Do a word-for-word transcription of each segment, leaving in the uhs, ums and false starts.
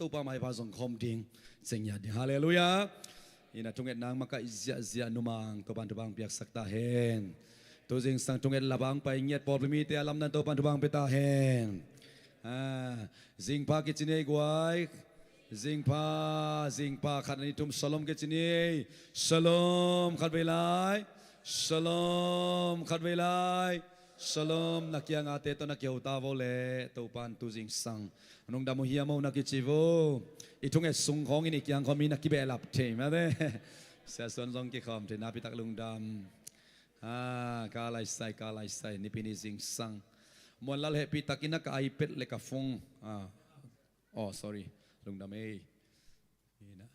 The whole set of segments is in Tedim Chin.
Topa maipha zong khawm ding, ciang ngiat ding. Halleluiah. Ina thungetna makaih ziahziah numang Topan thupha piaksak ta hen. Tu zingsang thunget la bang pai ngiat pawlpi mite a lamdan Topan thupha pia ta hen. Ah, zingpha kici ni ei guai. Zingpha, zingpha khat ni thum shalom kici ni ei. Shalom khat vei lai. Shalom khat vei lai. Shalom, na kiangate tawh na kiho ta vo le Topan tu zingsang nungdam uh hiam o na kici vo. I thunget sung khawngin i kiang khawm i na kibehlap thei mate. Sia Suan zong kikhawm thei, napitak lungdam. Ah, ka laisai, ka laisai, nipi ni zingsang. Muanlal hehpih takin a ka iPad le ka phone. Ah. Oh, sorry. Lungdam ei. Ina.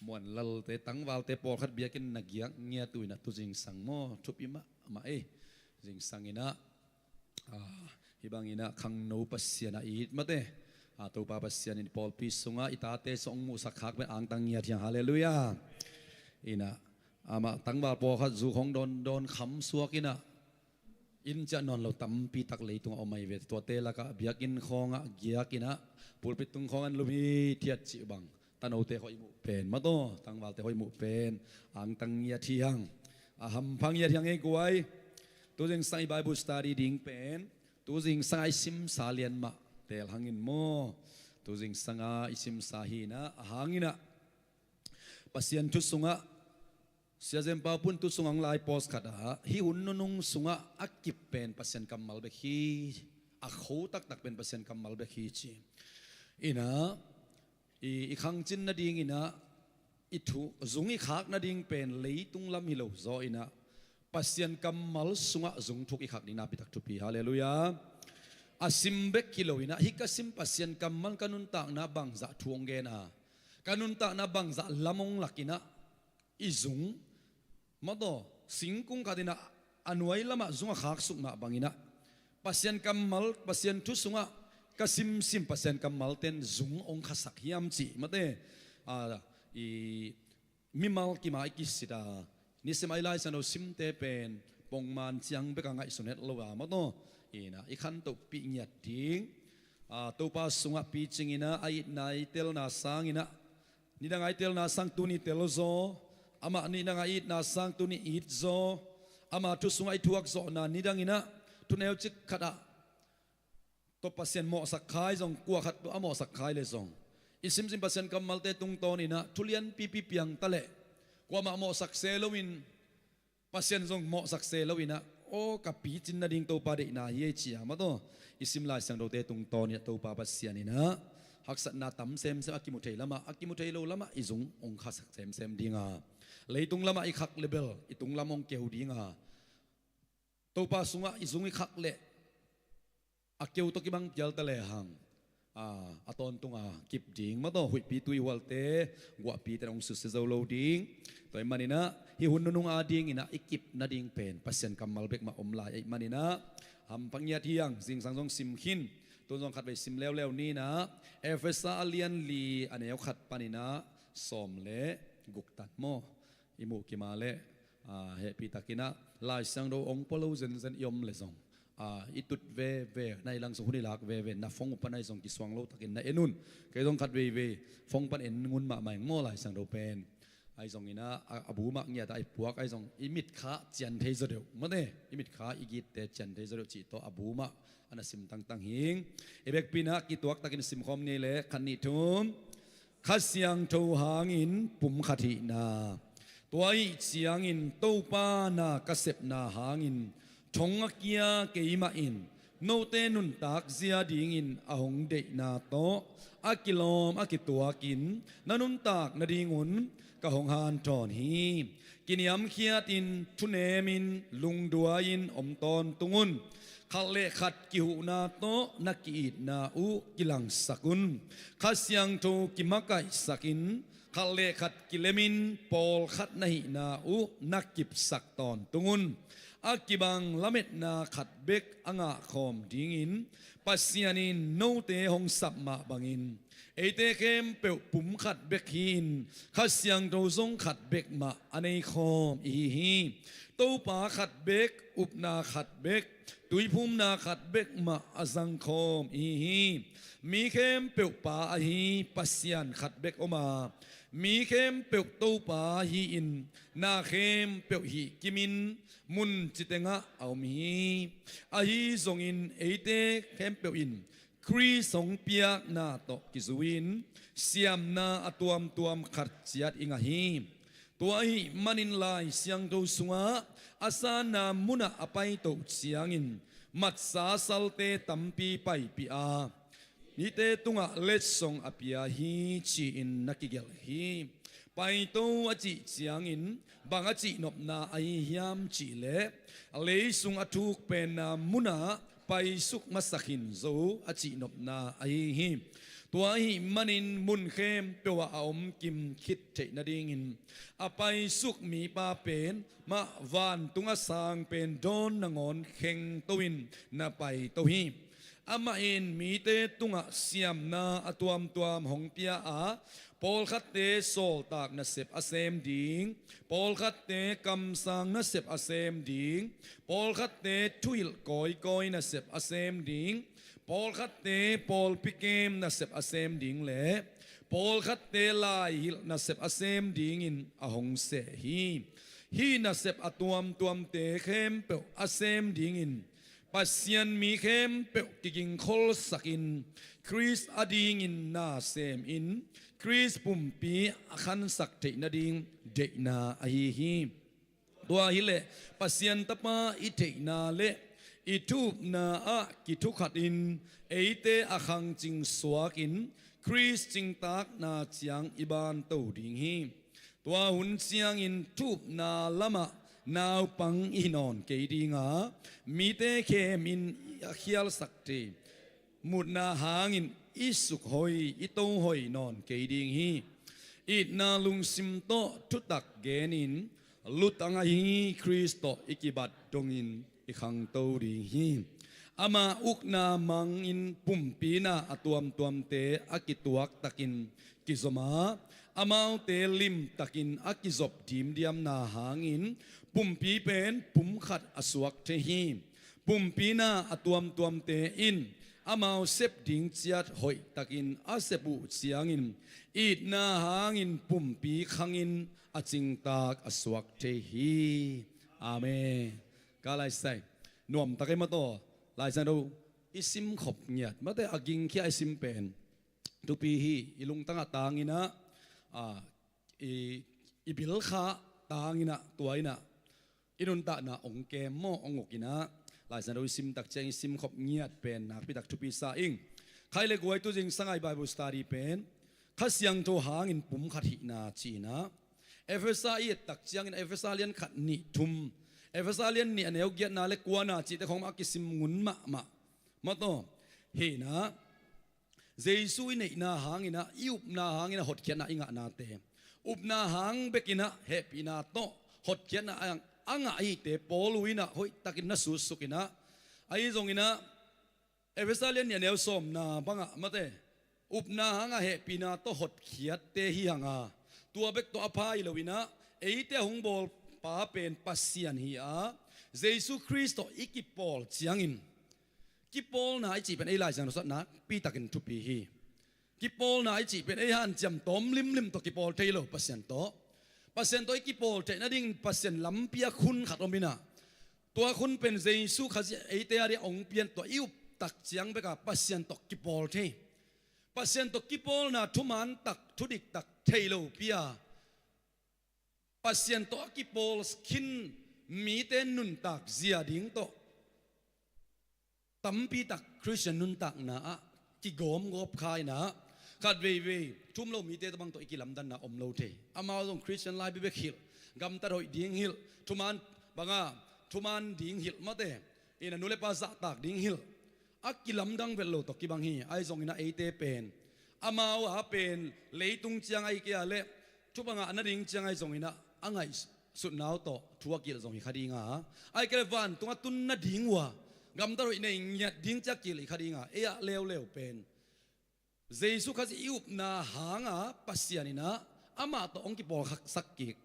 Muanlalte, tangvalte pawlkhat biakinn na giak ngiat uh ina tu zingsang maw, thupi mahmah ei. Zingsang ina, ah, hih bang ina khangno Pasian a it mate. Ah, Topa Pasian in pawlpi sungah i tate sung muhsak khak pen angtang ngiat hiang. Halleluiah. Ina, amah tangval pawlkhat zu khawng dawndawn kham suak ina, inn ciah nawn lo tampi tak leitungah om ahi ve. Tuate lakah biakinn khawngah giak ina, pulpit tung khawngah lum hithiat cih bang tanote khawng i muh pen mataw, tangvalte khawng i muh pen angtang ngiat hiang. A hampha ngiat hiang ei guai. Tu zingsang i Bible study ding pen tu zingsang a i simsa lian mah teel hangin maw. Tu zingsang a i simsa hi ina, a hang ina Pasian thu sungah Sia Zen Pau Pun tu sungah hong lai post khat ah, hih hun nunung sungah a kip pen Pasian kammal bek hi, a kho taktak pen Pasian kammal bek hi ci. Ina, i, i khangcin nading ina, i thu, zung i khak nading pen leitung lam hi lo zaw ina, Pasian kammal sungah zung thuk i khak ding napi tak thupi. Halleluiah. A sim bek hi lo ina, hih ka sim Pasian kammal ka nuntakna bangzah thu hong gen a, ka nuntakna bangzah lam hong lak ina, i zung mataw, singkung khat ina a nuai lamah zung a khaksuk mah bang ina, Pasian kammal, Pasian thu sungah ka simsim Pasian kammal ten zung hong khasak hiam cih mate. A, i mimal kim a i kisit a, nisim a i Lai Siangtho simte pen pongman ciang bek a ngaihsun het lo a mataw, ina i khantohpih ngiat ding. A, Topa sungah picing ina a itna i telna sang ina, nidang a i telna sang tuni tel zaw, amah nidang a i itna sang tuni it zaw, ama thu sungah i thuak zawhna nidang ina, thu neucik khat ah tawh Pasian mawhsak khai zong, kua khat tawh a mawhsak khai le zong, i simsim Pasian kammalte tungtawn ina thu lianpipi piang ta leh, kuamah mawhsak se loin, Pasian zong mawhsak se lo ina, aw ka picin nading Topa deihna hi ei ci a mataw, i sim Lai Siangthote tungtawn ina Topa Pasian ina haksatna tam semsem, a kimu thei lamah, a kimu thei lo lamah i zung hong khasak semsem ding a, leitung lamah i khak le bel i tung lam hong keu ding a, Topa sungah i zung i khak leh a keu tawh kibang pial ta lehang, a, a tawntung a kip ding mataw, huihpi tuihualte, guahpite hong susia zo lo ding. Tua ahih man ina hih hun nunung a ding ina i kip nading pen Pasian kammal bek mah om lai ahih man ina, hampha ngiat hiang, zingsang zong sim khin, tun zong khatvei sim leuleu ni ina, Efesa a lian li a neu khat pan ina sawm le guk tan maw, i muh kim a leh, a, hehpih tak ina Lai Siangtho hong pua lo zenzen i om le zong, a, i tut veve, na i lang sung hun i lak veve, na phone uh pan ahi zong kisuang lo takin na en un. Kei zong khat veivei phone pan en ngun mahmah ing maw Lai Siangtho pen. Ahi zong ina, a, a bu mah ngiat a i puak ahi zong i mitkha cian thei zaw deuh mate, i mitkha i gitte cian thei zaw deuh cih tawh a bu mah a na sim tangtang hing. I bekpi ina kituak takin simkhawm ni le khat nih thum. Kha Siangtho hangin pum khat hihna, tua ahih ciangin Topa na ka sepna hangin thong a kia keimah in note nuntak zia dingin a hong deihna tawh a kilawm a kituakin na nuntak nadingun ka hong hanthawn hi. Kiniamkhiatin, thunemin, lungduai-in om tawntung un. Khat le khat kihuhna tawh na ki-itna uh kilangsak un. Kha Siangtho kimakaihsakin, khat le khat kilemin pawlkhat na hihna uh na kipsak tawntung un. A kibang lametna khat bek a ngahkhawm dingin Pasian in note hong sap mah bangin Eite khempeuh pum khat bek hi-in Kha Siangtho zong khat bek mah a nei khawm i hi hi. Topa khat bek, upna khat bek, tuiphumna khat bek mah a zang khawm i hi hi. Mi khempeuh Pa ahi Pasian khat bek om a, mi khempeuh Topa hi-in na khempeuh hih kimin mun citengah a om hi. Ahi zongin eite khempeuh in Khrist hong piakna tawh kizui-in siamna a tuamtuam khat ciat i ngah hi. Tua ahih manin Lai Siangtho sungah a sanna munah a paito ciangin matsa salte tampi paipih a, mite tungah letsong a pia hi ci-in na kigelh hi. Paito a cih ciangin bang a cihnopna ahi hiam cihleh, leisung a thuk penna munah paisuk masak hin zo a cihnopna ahi hi. Tua ahih manin mun khempeuh ah a om kim khit theih nadingin a paisuk mipa pen mah vantung a sang pen dawn nangawn khengto in na paito hi. Amah in mite tungah siamna a tuamtuam hong pia a, pawlkhatte sawltak nasep a sem ding, pawlkhatte kamsang nasep a sem ding, pawlkhatte thuhilh kawikawi nasep a sem ding, pawlkhatte pawlpi kem nasep a sem ding le pawlkhatte laihilh nasep a sem dingin a hong seh hi. Hih nasep a tuamtuamte khempeuh a sem dingin Pasian mi khempeuh kigingkholsakin Khrist adingin na semin Khrist pumpi a khansak theih nading deihna ahi hi. Tua hileh Pasian Tapa i theihna le i thupna ah kithukhatin eite a khangcing suakin Khrist cingtakna ciang i banto ding hi. Tua hun ciangin thupna lamah naupang i hi nawn kei dinga, mite khemin a khialsak thei mutna hangin i sukhoi i tohoi nawn kei ding hi. Itna lungsim tawh thutak genin lutang ahi Khrist tawh i kibat dongin i khangto ding hi. Ama ukna mangin pumpina a tuamtuamte a kituaktakin kizom a, amaute limtakin a kizop dimdiamna hangin pumpi pen pum khat a suak thei hi. Pumpina a tuamtuamte in amau sep ding ciat hoihtakin a sep uh ciangin itna hangin pumpi khangin a cingtak a suak thei hi. Amen. Ka laisai nuamtak ei mataw. Laisai do i sim khop ngiat mate a gingkhia i sim pen thupi hi. I lungtangah tanginah, a, i, i bilkha tanginah tua inah i nuntakna ong kem maw ong uk inah Laisiangtho i sim tak ciang i sim khop ngiat pen nakpitak thupi sa ing. Khai le guai tu zing sangai Bible study pen Kha Siangtho hangin pum khat hihna ci inah Efesa i et tak ciangin Efesa lian khat nih thum, Efesa lian nih a neu giatna le kuana cihte khong a kisim ngun mahmah mataw. Hinah Jesu i neihna hanginah i upna hanginah hotkhiatna i ngahnate, upna hang bekinah hehpihna tawh hotkhiatna a ngah ahite Paul uh inah hoihtakin na sutsuk inah, ahi zonginah Efesa lian nih a neu sawmna bangah mate upna hangah hehpihna tawh hotkhiatte hi hanga, tua bek tawh a pha hi loinah eite a hong bawlpa pen Pasian hi a, Jesu Khrist tawh i kipawl ciangin Kipawlna i cih pen ei Laisiangtho sungah nakpitakin thupi hi. Kipawlna i cih pen ei hanciam tawm limlim tawh kipawl thei lo Pasian tawh. Pasian tawh i kipawl theih nadingin Pasian lampi a khun khat om inah, tua khun pen Jesu Khazih eite a dih a ong pian tawh i uptak ciang beka Pasian tawh kipawl thei. Pasian tawh kipawlna thuman tak thudik tak thei lopi a Pasian tawh a kipawl khin mite nuntak zia ding tawh tampitak Khristian nuntakna ah kigawmgawp kha inah khat veivei thum lo mite tabang tawh i kilamdanna om lo thei. Amau zong Khristian lai bibek hilh, gamtat hoih ding hilh, thuman banga thuman ding hilh mate, ina nu le pa zahtak ding hilh a kilamdang vet lo tawh kibang hi. Ahi zonginah eite pen amau a pen leitung ciang ahi kei a le thupha ngah nading ciang ahi zonginah a ngaihsutnau tawh thu a kilh zong hi kha dinga, ahi kei le vantung a tun nading uh a gamtat hoih nei ngiat ding ciang kilh hi kha dinga, ei ah leuleu pen Jesu Khazih i upna hanga Pasian inah amah tawh hong kipawlsak kik.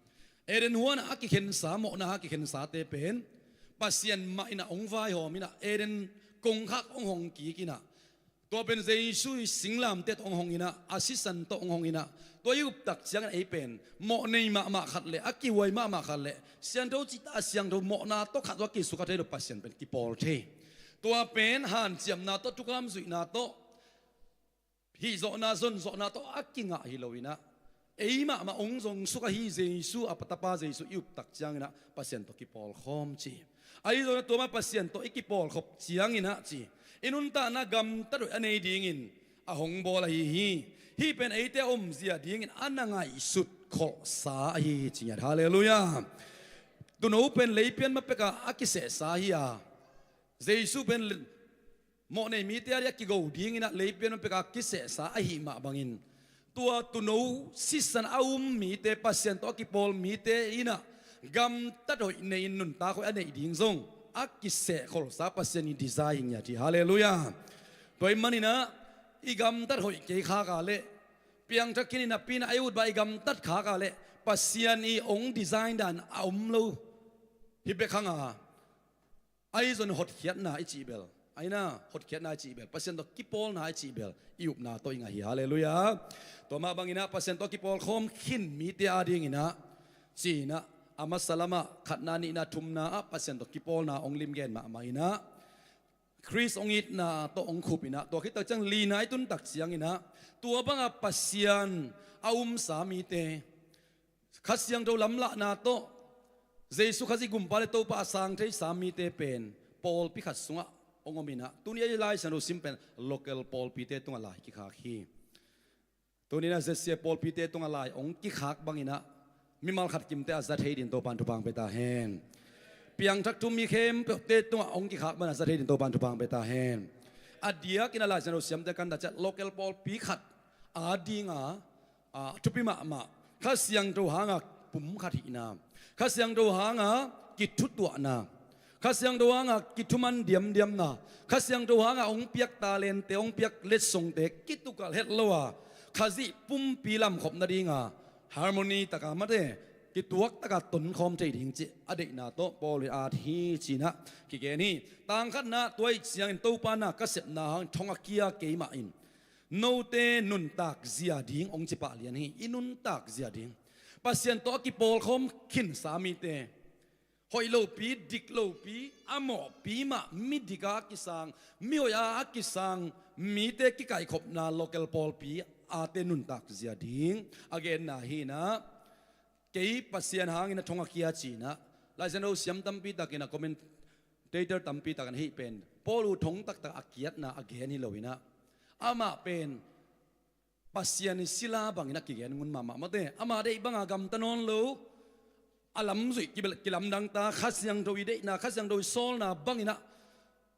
Eden huanah a kikhensa, mawhna a kikhensate pen Pasian mah inah hong vaihawm inah Eden kongkhak hong hong kik inah, tua pen Jesu i singlamteh tawh hong hong inah, a sisan tawh hong hong inah, tua i uptak ciangin ei pen mawh nei mahmah khat le a kihuai mahmah khat le siangtho cihta a siangtho mawhna tawh khat tawh a kisukha thei lo Pasian pen kipawl thei. Tua pen hanciamna tawh, thukam zuihna tawh, hihzawhna zonzawhna tawh a kingah hi lo inah, ei mahmah hong zong sukha hi Jesu, a Tapa Jesu i uptak cianginah Pasian tawh kipawlkhawm ci. Ahi zongin tua mah Pasian tawh i kipawlkhop cianginah ci, i nuntakna gamtat hoih a nei dingin a hong bawl ahi hi. Hih pen eite a omzia dingin a na ngaihsut kholhsa ahi hi ci ngiat. Halleluiah. Tuuno pen leipian ma pekah a kisehsa hi a, Jesu pen mawh nei mite a dih a kigo dinginah leipian ma pekah a kisehsa ahih mah bangin, tua tuuno sisan a um mite, Pasian tawh a kipawl mite inah gamtat hoih nei-in nuntak hoih a neih ding zong a kiseh kholhsa Pasian i design hi ngiat hi. Halleluiah. Tua ahih maninah i gamtat hoih kei khak a leh, piangthak khin i napi inah a i ut bang i gamtat khak a leh, Pasian i hong design dan a om lo hi bek hanga, ahi zongin hotkhiatna i cih bel, aina hotkhiatna i cih bel, Pasian tawh kipawlna i cih bel i upna tawh i ngah hi. Halleluiah. Tua mah banginah Pasian tawh kipawlkhawm khin mite a dinginah ci-inah, a masa lamah khatna, nihna, thumna ah Pasian tawh kipawlna hong limgen mahmah inah, Khrist hong itna tawh hong khup inah, tua khit tak ciang lina i tun tak cianginah tua banga Pasian a umsa mite, Kha Siangtho lamlahna tawh Jesu Khazih Gumpa le Topa a sang theisa mite pen pawlpi khat sungah hong om inah, tuni a i Lai Siangtho sim pen local pawlpite tungah lai kikhak hi. Tuni inah Z C A pawlpite tungah lai hong kikhak banginah mimal khat kimte a za thei din Topan thupha pia ta hen. Piangthak thu mi khempeuhte tungah hong kikhak bangin a za thei din Topan thupha pia ta hen. A diakin a Lai Siangtho siamte kan dah ciat local pawlpi khat a dinga, a thupi mahmah, Kha Siangtho hanga pum khat hihna, Kha Siangtho hanga kithutuahna, Kha Siangtho hanga kithuman diamdiamna, Kha Siangtho hanga hong piak talente, hong piak letsongte kitukalh het lo a, Khazih pumpi lamkhop nadinga harmony taka mate, kituak taka tonkhawm thei ding cih a deihna tawh Paul in at hi ci-inah kigen hi. Tangkhatna, tua ih ciangin Topa na ka sepna hang thong a kia keimah in note nuntak zia ding hong ci pah lian hi. I nuntak zia ding, Pasian tawh a kipawlkhawm khinsa mite, hoih lopi, dik lopi, a mawhpi mah, mi dika a kisang, mi hoiha a kisang mite kikaikhopna local pawlpi ate nuntak zia ding a genna hi inah, kei Pasian hangin a thong a kia ci-inah Lai Siangtho siam tampi takin, a commentator tampi takin hih pen Paul uh thong taktak a kiatna a gen hi lo inah, amah pen Pasian i sila bangin a kigen ngun mahmah mate. Ama deih banga gamta nawn lo, a lamzuih kilamdangta, Kha Siangtho i deihna, Kha Siangtho i sawlna banginah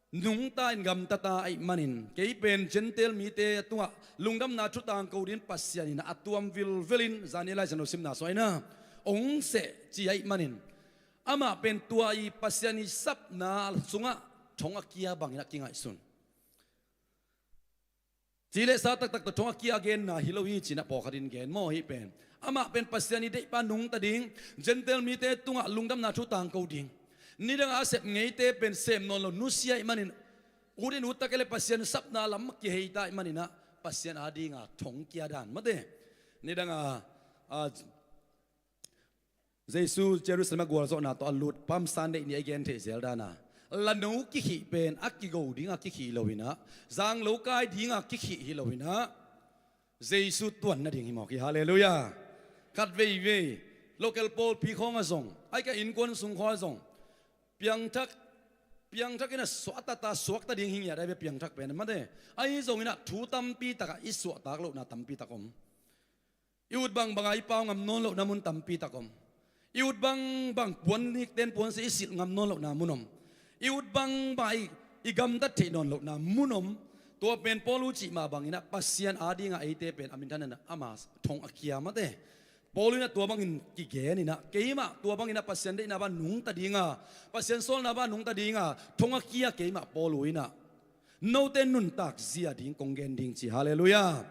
nungta in gamtata ahih manin, kei pen Gentile mite tungah lungdamna thu tangko dingin Pasian inah a tuam vilvelin zani Lai Siangtho simna suaina hong seh ci ahih manin, amah pen tua i Pasian i sapna sungah thong a kia bangin a kingaihsun. Ci le sa taktak tawh thong a kia a genna hi lo hi ci-inah pawlkhat in gen maw, hih pen. Amah pen Pasian i deihpa nungta ding, Gentile mite tungah lungdamna thu tangko ding. Nidanga a sep ngeite pen sem nawn lo nusia ahih manin, ut in ut tak e le Pasian sapna lam kiheita ahih maninah Pasian a dinga thong kia dan mate. Nidanga, a, Jesu Jerusalem a gualzawhna tawh a lut Palm Sunday ni a i gen theih zel dana, lano kikhih pen a kigo dinga kikhih lo inah, zanglo kai dinga kikhih hi lo inah, Jesu tuan nading hi mawk hi. Halleluiah. Khat veivei local pawlpi khawngah zong, a i ka innkuan sung khawngah zong, piangthak, piangthak inah suahtata, suakta ding hi ngiat a i ve piangthak pen mate. Ahi zonginah thu tampi takah i suahtak lohna tampi tak om. I ut bangbanga i pau ngam nawn lohna mun tampi tak om. I ut bangbang puan nikten puansi i silh ngam nawn lohna mun om. I ut bangbanga i, i gamtat theih nawn lohna mun om. Tua pen Paul uh cih mah banginah Pasian a dinga eite pen a minthan inah ama thong a kia mate. Paul inah tua bangin kigen inah, keimah tua banginah Pasian deihna bang nungta dinga, Pasian sawlna bang nungta dinga thong a kia keimah Paul uh inah note nuntak zia ding kong gen ding ci. Halleluiah.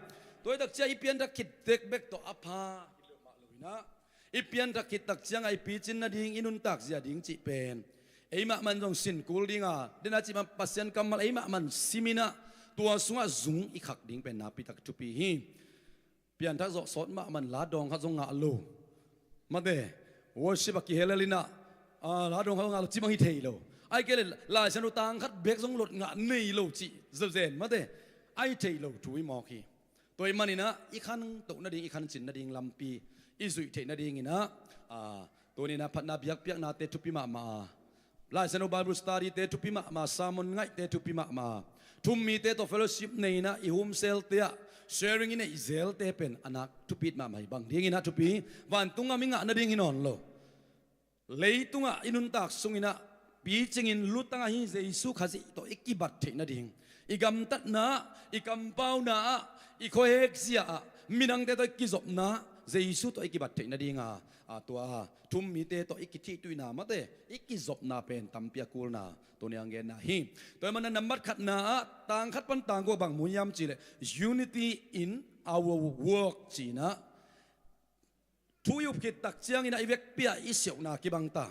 Tua hi tak ciang i pianthak khit tekbek tawh a pha hi lo mah lo inah, i pianthak khit tak ciangah i picin nading, i nuntak zia ding cih pen ei mahmah in zong sin kul dinga, dena cih mah Pasian kammal ei mahmah in sim inah tua sungah zung i khak ding pen napi tak thupi hi. Pianthak zawh sawt mahmah in la dawng khat zong ngah lo. Mate, worship a kihelel inah, ah, la dawng khat zong ngah lo cih bang hi thei lo. Ahih kei leh Lai Siangtho tang khat bek zong lot ngah nei lo cih zazen mate, a hi thei lo thu hi mawk hi. Tua ahih maninah i khantoh nading, i khancin nading lampi i zuih theih nadinginah, ah, tuni inah phatna biakpiaknate thupi mahmah a, Lai Siangtho Bible study te thupi mahmah, sermon ngaihte thupi mahmah, thummite tawh fellowship nei inah i homcell te ah sharing i neih zelte pen a nak thupi mahmah hi. Bang dinginah thupi? Vantung gam i ngah nading hi nawn lo. Leitungah i nuntak sunginah picingin lutang ahi Jesu Khazih tawh i kibat theih nading, i gamtatna ah, i kampauna ah, i khuahek zia ah, midangte tawh i kizopna, Jesu tawh i kibat theih nadinga, a, tua thummite tawh i kithihtuihna mate, i kizopna pen tampi a kulna tuni ang genna hi. Tua ahih manin nambat khatna ah tang khat pan tang guk bang mu hiam cihleh, unity in our work ci inah, thu i up khit tak cianginah i vekpi-a i siauhna kibang ta.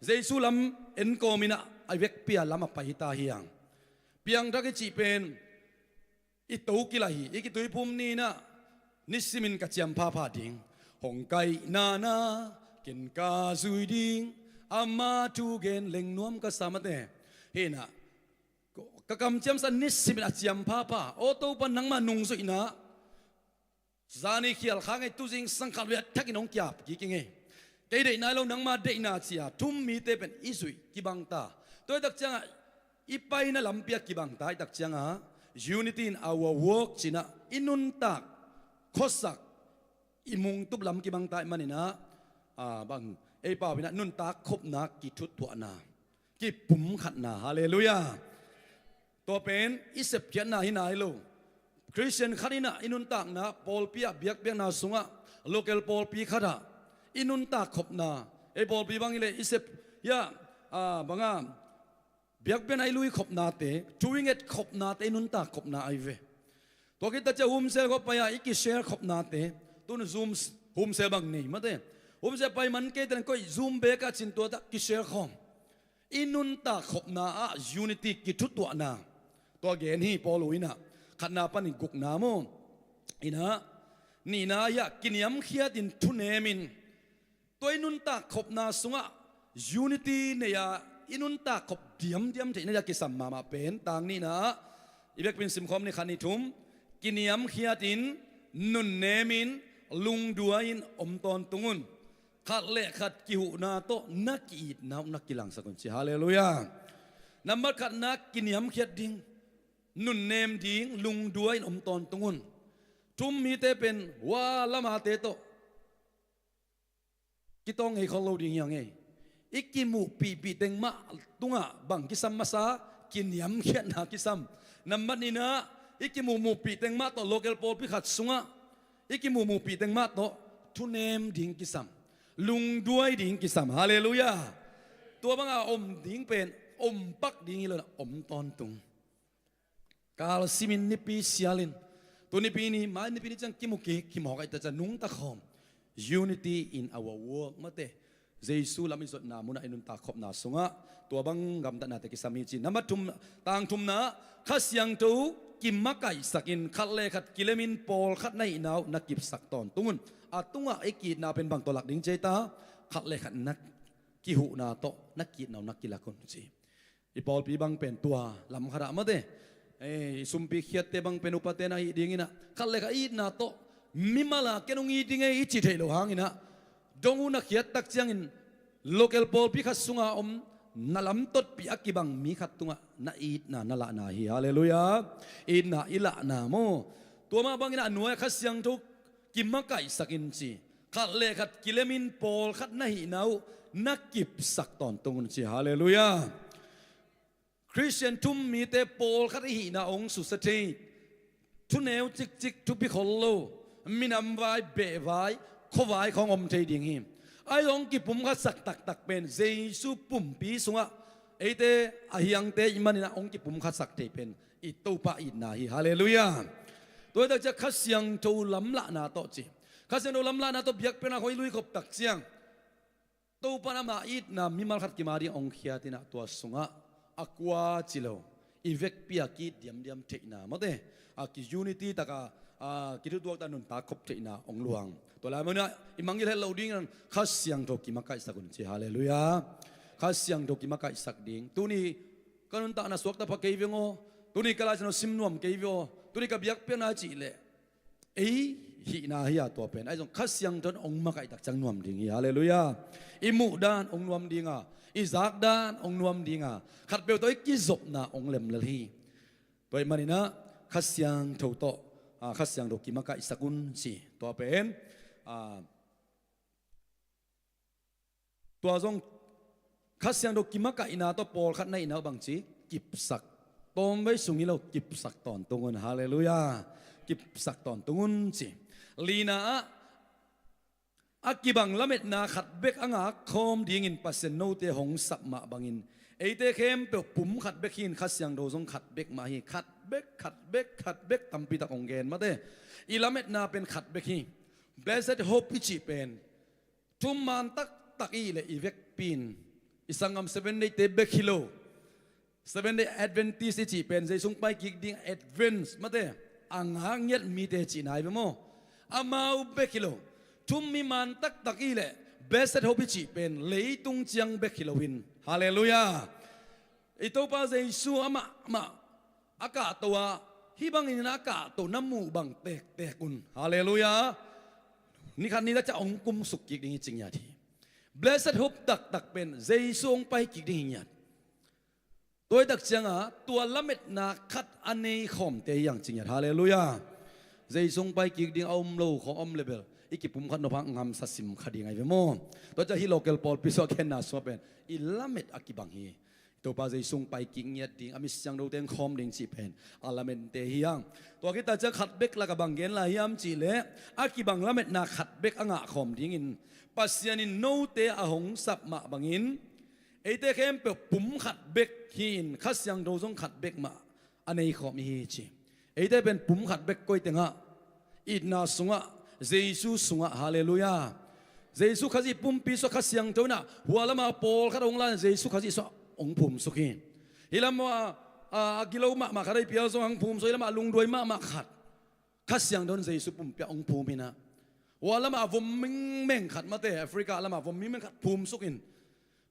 Jesu lam enkawm inah a vekpi-a lam a pai hi ta hi hang. Piangthak i cih pen i to kila hi. I kituiphum ni inah nisimin ka ciam phapha ding, hong kaihna na ken ka zui ding, ama thu gen leng nuam ka sa mate. Hi inah ka kamciamsa nisimin a ciam phapha, aw Topa nangma nungzuihna, zani khial kha ngei, tuzing sang khat vei a thakin hong kiap kik i ngei. Kei deihna hi lo, nangma deihna ci-a thummite pen i zuih kibang ta. Tua hi tak ciangah i paina lampi ah kibang ta hi tak ciangah, unity in our work ci inah i nuntak khuasak, i mungtup lam kibang ta ahih maninah, ah, bang ei pau inah nuntak khopna, kithutuahna, kipumkhatna. Halleluiah. Tua pen i sepkhiatna hi nai lo. Khristian khat inah i nuntakna, pawlpi ah biakpiakna sungah, local pawlpi khatah i nuntak khopna, ei pawlpi bang hileh i sep, ya, ah, banga, biakpiakna i lui khopnate, thu i nget khopnate, i nuntak khopna ahi ve. Tua khit tak ciang homcell khawng pai-a i kishare khopnate, tun Zoom homcell bang nei mate. Homcell pai man kei ten koih Zoom bek ah cin tua tah kishare khawm. I nuntak khopna ah unity, kithutuahna. Tua gen hi Paul uh inah, khatna panin gukna maw. Inah, nihna ah kiniamkhiatin thunemin, tua i nuntak khopna sungah unity nei-a i nuntak khop diamdiam theihna dia kisam mahmah pen tang nihna ah i vekpi-in simkhawm ni, khat ni thum. Kiniamkhiatin, nunnemin, lungduai-in om tawntung un. Khat le khat kihuhna tawh na ki-itna uh na kilangsak un ci. Halleluiah. Nambat khatna kiniamkhiat ding, nunnem ding, lungduai-in om tawntung un. Thummite pen hua lamate tawh kitawng ngei khol lo ding hi hang ei. I kimuhpihpih teng mah tungah bang kisam masa? Kiniamkhiatna kisam. Nambat nihna, i kimuhmuhpih teng mah tawh local pawlpi khat sungah i kimuhmuhpih teng mah tawh thunem ding kisam, lungduai ding kisam. Halleluiah. Tua banga om ding pen om pak ding hi lo inah om tawntung. Kal simin, nipi sialin, tu nipi ni, mai nipi ni ciang kimu kik, kimawk ahih tak ciang nungta khawm. Unity in our work mate. Jesu lam i zuatna munah i nuntak khopna sungah tua bang gamtatnate kisam hi ci. Nambat thum, tang thumna, Kha Siangtho kimakaihsakin, khat le khat kilemin, pawlkhat na hihna uh na kipsak tawntung un. A tungah i ki-itna pen bang tawh lak ding ci ei ta? Khat le khat na kihuhna tawh na ki-itna uh na kilak un ci. I pawlpi bang pen tua lam khatah mate, ei, i sumpi khiatte bang pen upate na hih dinginah, khat le khat i itna tawh, mimal a ken hong it ding ei i cih theih loh hanginah, dong uh na khiat tak ciangin local pawlpi khat sunga om, na lamtotpih a kibang mi khat tungah na itna na lahna hi. Halleluiah. Itna i lahna maw. Tua mah banginah a nuai-ah Kha Siangtho kimakaihsakin ci. Khat le khat kilemin, pawlkhat na hihna uh na kipsak tawntung un ci. Halleluiah. Khristian thummite pawlkhat i hihna hong susia thei. Thuneu cikcik, thupi khol lo, minam vai, beh vai, khua vai khawng om thei ding hi. Ahi zong kipumkhatsak taktak pen Jesu pumpi sungah eite a hiangte i hih maninah hong kipumkhatsak thei pen i Topa itna hi. Halleluiah. Tua hi tak ciang Kha Siangtho lamlahna tawh ci. Kha Siangtho lamlahna tawh biakpiakna khawng i lui khop tak ciang Topa in ama itna mimal khat kim a ding hong khiat in ah, tua sungah a kua ci lo, i vekpi a ki-it diamdiam theihna, mate, a ki-unity tak a, a kithutuak tak a nuntak khop theihna hong luang. Tua lai munah i mangngilh het loh ding in Kha Siangtho kimakaihsak un ci. Halleluiah. Kha Siangtho kimakaihsak ding. Tuni ka nuntakna suakta pha kei veng aw. Tuni ka Lai Siangtho sim nuam kei veng aw. Tuni ka biakpiakna cih leh ei hihna hi a, tua pen ahi zong Kha Siangtho in hong makaih tak ciang nuam ding hi. Halleluiah. I muh dan hong nuam ding a, i zak dan hong nuam ding a, khatpeuh tawh i kizopna hong lem lel hi. Tua ahih manin ah Kha Siangtho tawh, a, Kha Siangtho kimakaihsak un ci. Tua pen, a, tua zong Kha Siangtho kimakaihna tawh pawlkhat na hihna uh bangci, kipsak. Tawmvei sung hi lo, kipsak tawntung un. Halleluiah. Kipsak tawntung un ci. Lina ah, a kibang lametna khat bek a ngak khawm dingin Pasian note hong sap mah bangin eite khempeuh pum khat bek hi in, Kha Siangtho zong khat bek mah hi. Khat bek, khat bek, khat bek, tampi tak hong gen, mate. I lametna pen khat bek hi. Blessed hope i cih pen thuman taktak i hih leh i vekpi in, i sanggam Seven Day te bek hi lo. Seven Day Adventist i cih pen Jesu hong pai kik ding advance, mate, a ngak ngiat mite cihna hi ve maw. Amau bek hi lo. Thum mi man taktak i hih leh blessed hope i cih pen leitung ciang bek hi lo in. Halleluiah. I Topa Jesu amah mah a kahto a, hih bangin a kahto na muh bang tektek un. Halleluiah. Ni khat ni tak ciang hong kumsuk kik ding hi ci ngiat hi. Blessed hope taktak pen Jesu hong pai kik ding hi ngiat. Tua hi tak ciangah tua lametna khat a nei khawmte hi hang ci ngiat. Halleluiah. Jesu hong pai kik ding a om lo khawng om leh bel i kipumkhat nop hang ngamsa sim kha ding ahi ve maw. Tua ciang hih local pawlpi sungah khenna sungah pen i lamet a kibang hi. Topa Jesu hong pai kik ngiat ding, a mi siangthote hong khawm ding cih pen a lamente hi hang. Tua khit tak ciang khat bek lakah bang gen lai hiam cih leh, a kibang lametna khat bek a ngah khawm dingin Pasian in note a hong sap mah bangin eite khempeuh pum khat bek hi in, Kha Siangtho zong khat bek mah a nei khawm i hi ci. Eite pen pum khat bek koi tengah, itna sungah, Jesu sungah. Halleluiah. Jesu Khazih pumpi sungah Kha Siangtho in ah hua lamah pawlkhat hong la in Jesu Khazih sungah hong phumsuk hi. Hih lamah a, a gilo mahmah khat ahi pial zong hong phumsuk, hih lamah lungduai mahmah khat Kha Siangtho in Jesu pumpi ah hong phum in ah, hua lamah a vom mengmeng khat, mate, Africa lamah a vom mengmeng khat phumsuk in,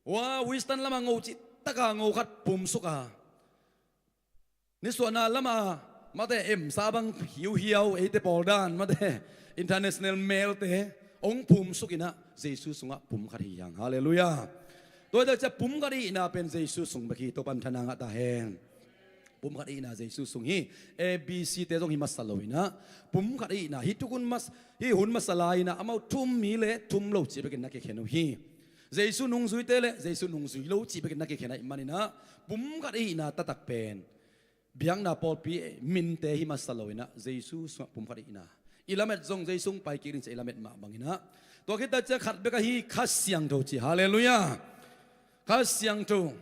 hua Western lamah ngo cih taka ngo khat phumsuk a, nisuahna lamah, mate, emsa bang hiuhiau, eite pawl dan, mate, international melte hong phumsuk in ah Jesu sungah pum khat hi hang. Halleluiah. Tua hi tak ciang pum khat i hihna pen Jesu sung bek hi. Topa in thupha ngah ta hen. Pum khat i hihna Jesu sung hi. A B C te zong hi masa lo in ah, pum khat i hihna, hih thukhun mas-, hih hun masa lai in ah amau thum mi le thum lo cih bekin na kikhen uh hi. Jesu nungzuite le Jesu nungzui lo cih bekin na kikhen ahih manin ah, pum khat i hihna taktak pen biakna pawlpi minte hi masa lo in ah Jesu sungah pum khat i hihna. I lamet zong Jesu hong pai kik ding ciang i lamet mah bangin ah, tua khit tak ciang khat bek ahi Kha Siangtho ci. Halleluiah. Kha Siangtho.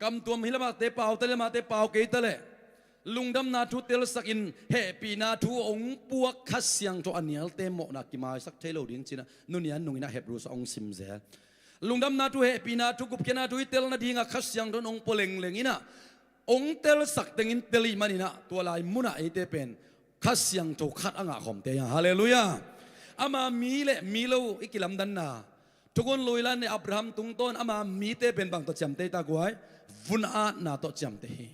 Kamtuam hih lamahte pau ta leh, lamahte pau kei ta leh, lungdamna thu telsakin hehpihna thu hong puak Kha Siangtho a nialte mawhna kimaisak thei lo ding ci-in ah, nunian nungin ah Hebrew sungah hong sim zel. Lungdamna thu, hehpihna thu, gupkhiatna thu i tel nadingah Kha Siangtho in hong pua lengleng in ah, hong telsak tengin tel ahih manin ah, tua lai munah eite pen Kha Siangtho khat a ngah khawmte hi hang. Halleluiah. Ama mi le mi lo i kilamdanna, thukhun lui lai-in Abraham tungtawn ama mite pen bang tawh ciamteh ta guai? Vun atna tawh ciamteh hi.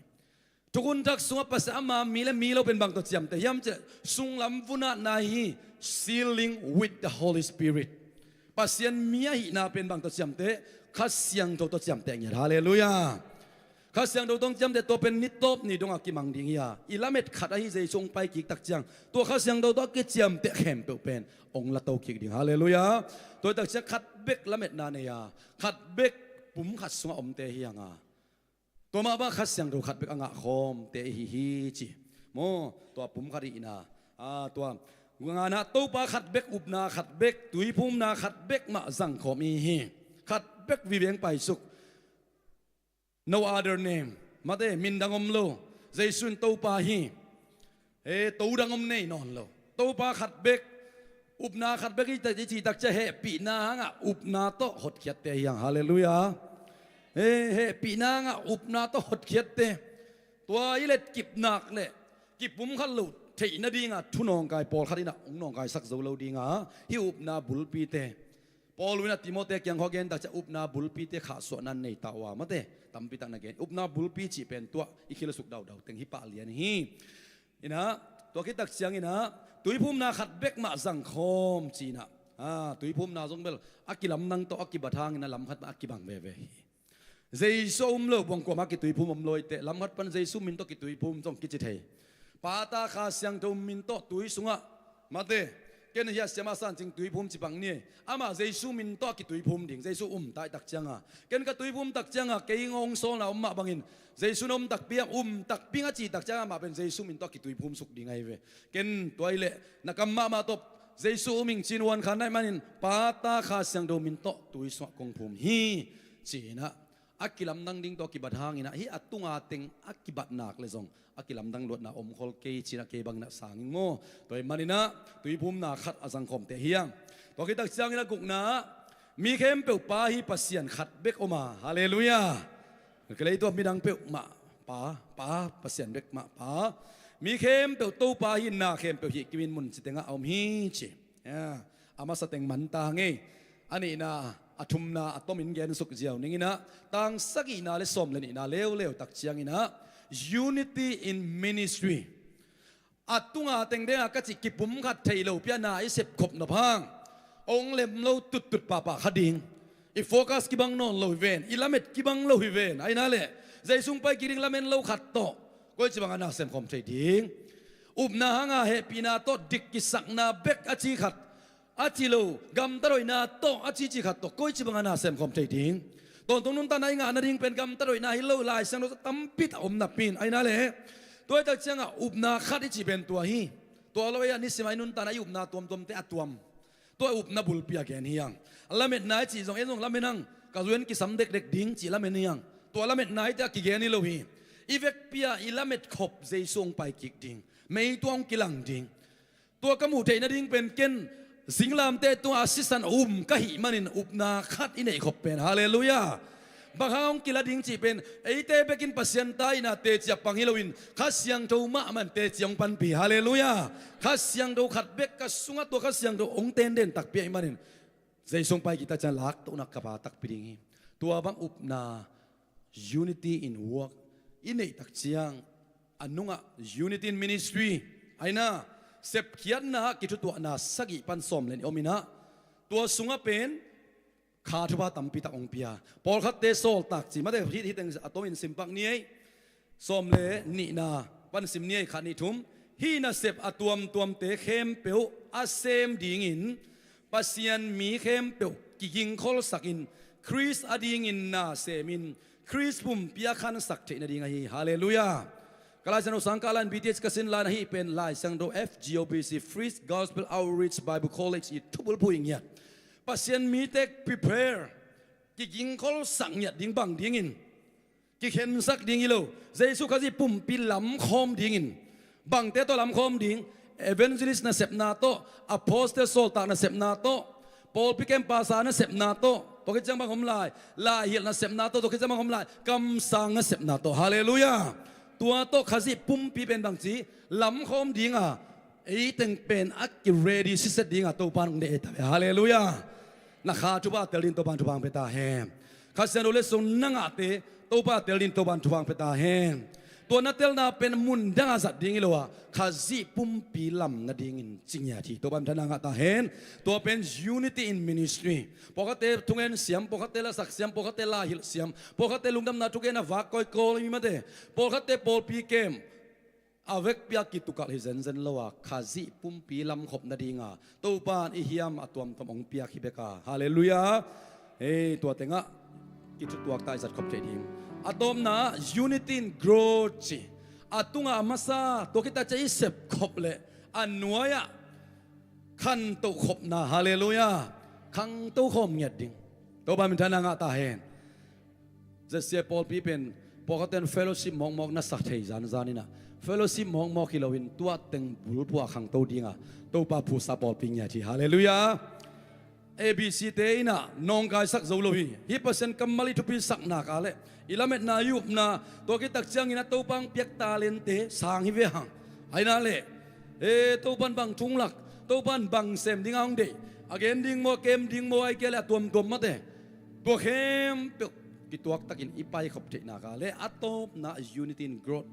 Thukhun thak sungah Pasian ama mi le mi lo pen bang tawh ciamteh hiam cih leh, sunglam vun atna hi, sealing with the Holy Spirit. Pasian mi ahihna pen bang tawh ciamteh? Kha Siangtho tawh ciamteh ngiat. Halleluiah. Kha Siangtho tawh ciamteh, tua pen ni tawp ni dongah kimang ding hi a, i lamet khat ahi Jesu hong pai kik tak ciang, tua Kha Siangtho tawh a kiciamteh khempeuh pen hong lato kik ding. Halleluiah. Tua hi tak ciang khat bek lametna nei a, khat bek pum khat sungah omte hi hang a, tua mah bang Kha Siangtho khat bek a ngah khawmte i hi hi ci. Maw, tua pum khat i hihna, a, tua nganah Topa khat bek upna, khat bek tuiphumna, khat bek mah zang khawm i hi hi. Khat bek vive hong paisuk. No other name. Mate, min dang om lo. Jesu in Topa hi. E, to dang om nei nawn lo. Topa khat bek, upna khat bek i ta, i cih tak ciang hehpihna hangah upna tawh hotkhiatte hi hang. Halleluiah. E, hehpihna hangah upna tawh hotkhiatte. Tua i letkip nak le kipumkhat loh theih nadinga thu nawngkai pawlkhat in ah hong nawngkaisak zo lo dinga hih upna bulpite. Paul in ah Timoti kiang khawng a gen tak ciang upna bulpite khahsuahna nei ta uh a, mate, tampi tak na gen. Upna bulpi cih pen tua i khilsuk daudau teng hi pah lian hi. In ah, tua khit tak ciangin ah tuiphumna khat bek mah zangkhawm ci-in ah, a, tuiphumna zong bel a kilamdang tawh a kibat hangin ah lam khat mah a kibang veve hi. Jesu a um lo buang kuamah kituiphum om lo hi teh, lam khat pan Jesu min tawh kituiphum zong kici thei. Pa, Ta, Kha Siangtho min tawh tui sungah, mate, ken hih a siam a san cing tuiphum ci bang ni. Amah Jesu min tawh a kituiphum ding, Jesu um ta i tak cianga. Ken ka tuiphum tak cianga kei hong sawlna om mah bangin Jesu na um takpi a, um takpi ing a cih tak cianga amah pen Jesu min tawh a kituiphum suk ding ahi ve. Ken tua hi leh na kam mahmah tawh Jesu um ing ci-in huan kha na hih manin Pa, Ta, Kha Siangtho min tawh tui sungah kong phum hi, ci-in ah a kilamdang ding tawh a kibat hangin ah hih a tunga teng a kibat nak le zong a kilamdang luatna om khol kei ci-in ah kei bangin ah sang ing maw. Tua ahih manin ah tuiphumna khat a zangkhawmte hi hang. Tua khit tak ciangin a gukna ah mi khempeuh Pa hi, Pasian khat bek om a. Halleluiah. Ka lei tua midang peuhmah Pa, Pa, Pasian bek mah Pa. Mi khempeuh Topa hi, na khempeuh hih kimin mun ci tengah a om hi ci. Ya, a masa teng man ta ngei. A nihna, a thumna a tomin gensuk ziau ning in ah, tang sagihna le sawm le nihna leuleu tak ciangin ah, unity in ministry. A tunga teng denga ka cih kipumkhat thei lopi a na i sepkhop nop hang hong lem lo tuttut pahpah kha ding. I focus kibang nawn lo hi ven, i lamet kibang lo hi ven. Ahi na leh Jesu hong pai kik ding lamen lo khat tawh koici bangah na semkhawm thei ding? Upna hanga hehpihna tawh dik kisakna bek a ci khat, a ci lo gamtat hoihna tawh a cici khat tawh koici bangah na semkhawm thei ding? Tawntung nuntakna i ngah nading pen gamtat hoihna hi lo, Lai Siangtho tampi tak om napi in. Ahi na leh tua hi tak ciangah upna khat i cih pen tua hi. Tua lo ei ah nisim a i nuntakna i upna tuamtuamte a tuam. Tua upna bulpi a gen hi hang. A lametna i cih zong, en zong lamen hang, ka zu en kisam dekdek ding cih lamen hi hang. Tua lametna i te a kigen hi lo hi. I vekpi a i lamet khop Jesu hong pai kik ding, mei tua hong kilang ding. Tua ka muh theih nading pen ken singlamteh tungah a sisan um ka hih manin upna khat i neih khop pen. Halleluiah. Bang hang hong kila ding cih pen eite bekin Pasian ta ihna teci a pang hi loin Kha Siangtho mahmah in teci hong panpih. Halleluiah. Kha Siangtho khat bek ka sungah tua Kha Siangtho hong tenden takpi ahih manin Jesu hong pai kik tak ciang laktohna ka pha takpi ding hi. Tua bang upna, unity in work, i neih tak ciang a nungah unity in ministry, ahi na, sepkhiatna ah kithutuahna sagih pan sawm le nih om in ah, tua sungah pen kha thupha tampi tak hong pia. Pawlkhatte sawltak ci, mate, hih, hih teng a tomin sim pak ni ei. Sawm le nihna pan sim ni ei, khat, nih, thum. Hih nasep a tuamtuamte khempeuh a sem dingin Pasian mi khempeuh kigingkholsakin Khrist adingin na semin Khrist pumpi a khansak theih nading ahi. Halleluiah. Ka Lai Siangtho sang kah lai-in B T H ka sin lai-in ahih pen Lai Siangtho F G O B C, Free Gospel Outreach Bible College i thubulphuh i ngiat. Pasian mite prepare, kigingkholsak ngiat ding bang dingin, kikhensak ding hi lo. Jesu Khazih pumpi lamkhawm dingin, bangte tawh lamkhawm ding? Evangelist nasepna tawh, apostle sawltak nasepna tawh, pawlpi camp pastor nasepna tawh, tua khit ciang bang om lai, laihilh nasepna tawh, tua khit ciang bang om lai, kamsang nasepna tawh. Halleluiah. Tua tawh Khazih pumpi pen bangci lamkhawm dinga, ei teng pen a ki ready siset dinga Topa in hong deih ei ta ve. Halleluiah. Na kha thupha tel dingin Topa in thupha hong pia ta hen. Kha Siangtho letsong na ngahte Topa tel dingin Topa in thupha hong pia ta hen. Tua na telna pen mun danga zat ding hi lo a, Khazih pumpi lam nadingin ci ngiat hi. Topa in thupha ngah ta hen. Tua pen unity in ministry. Pawlkhatte thungen siam, pawlkhatte lasak siam, pawlkhatte laihilh siam, pawlkhatte lungdamna thugen a vak kawikawi mi, mate, pawlkhatte pawlpi camp, a vekpi a kitukalh hi zenzen lo a, Khazih pumpi lamkhop nadinga Topa in i hiam a tuamtuam hong piak hi bek a. Halleluiah. Hei, tua tengah kithutuak ta i zat khop theih ding. A tawpna, unity in growth ci. A tunga a masa, tua khit tak ciang i sepkhop leh a nuai-ah khantoh khopna. Halleluiah. Khangto khawm ngiat ding. Topa min thang ngah ta hen. Zia pawlpi pen pawlkhatte in fellowship mawkmawk na sa thei zanzan in ah, fellowship mawkmawk hi loin tua teng bulphuh a khangto dinga Topa phusa pawlpi ngiat hi. Halleluiah. A B C te in ah nawngkaisak zo lo hi. Hih Pasian kammal i thupi sakna ka leh i lametna i upna tua kitak ciangin a Topa hong piak talente sang hi ve hang. Ahi na leh e Topa in bang thunglak, Topa in bang sem ding a hong deih, a gen ding maw, a kem ding maw, ahih kei leh a tuamtuam mate, tua khempeuh kituaktakin i paikhop theihna ka leh a tawpna unity in growth,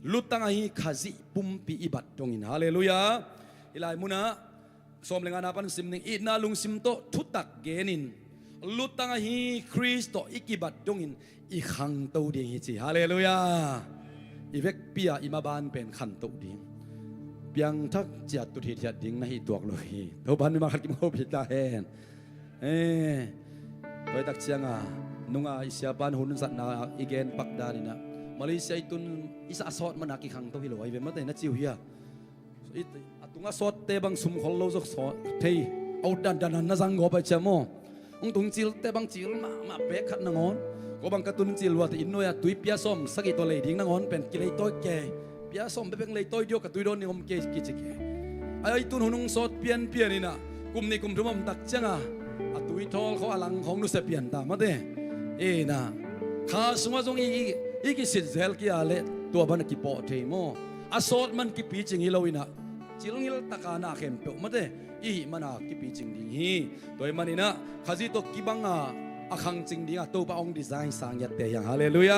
lutang ahi Khazih pumpi i bat dongin. Halleluiah. Hih lai munah sawm le ngana pan sim ning. Itna lungsim tawh thutak genin lutang ahi Khrist tawh i kibat dongin i khangto ding hi ci. Halleluiah. I vekpi-a i maban pen khantoh ding, piangthak ciat tut hithiat ding na hi tuak lo hi. Topa in mimal khat kimawhpih ta hen. Eh, tua i tak cianga nunga i siapan hun zatna i gen pak daninah Malaysia i tun i sa a sawt mana kikhangto hi lo ahi ve mate na ci uh hia? A tunga sawtte bang sumkhol lo zok sawt thei. Au dandanan na zang gawp a ciam aw. Hong tung cilte bang cil mahmah pek khat nangawn, ko bang ka tun cil luate inn nuai-ah tui pia sawm sagih tawh lei ding nangawn pen kileitawi kei. Pia sawm bekbek leitawi diaw, ka tui dawn ding om kei kici kei. Ai tun hun hong sawt pianpian inah kum nih kum thum om tak cianga a tui thawl khawng a lang khawng nusia pian ta mate. Inah kha sungah zong i, i kisit zel kia leh tua bana kipawh thei maw? A sawt man kipicing hi lo inah cilngil taka na khempeuh mate i hih mana kipicing ding hi. Tua ih maninah Khazih tawh kibanga a khangcing dinga Topa hong design sang iatte hiang. Halleluiah.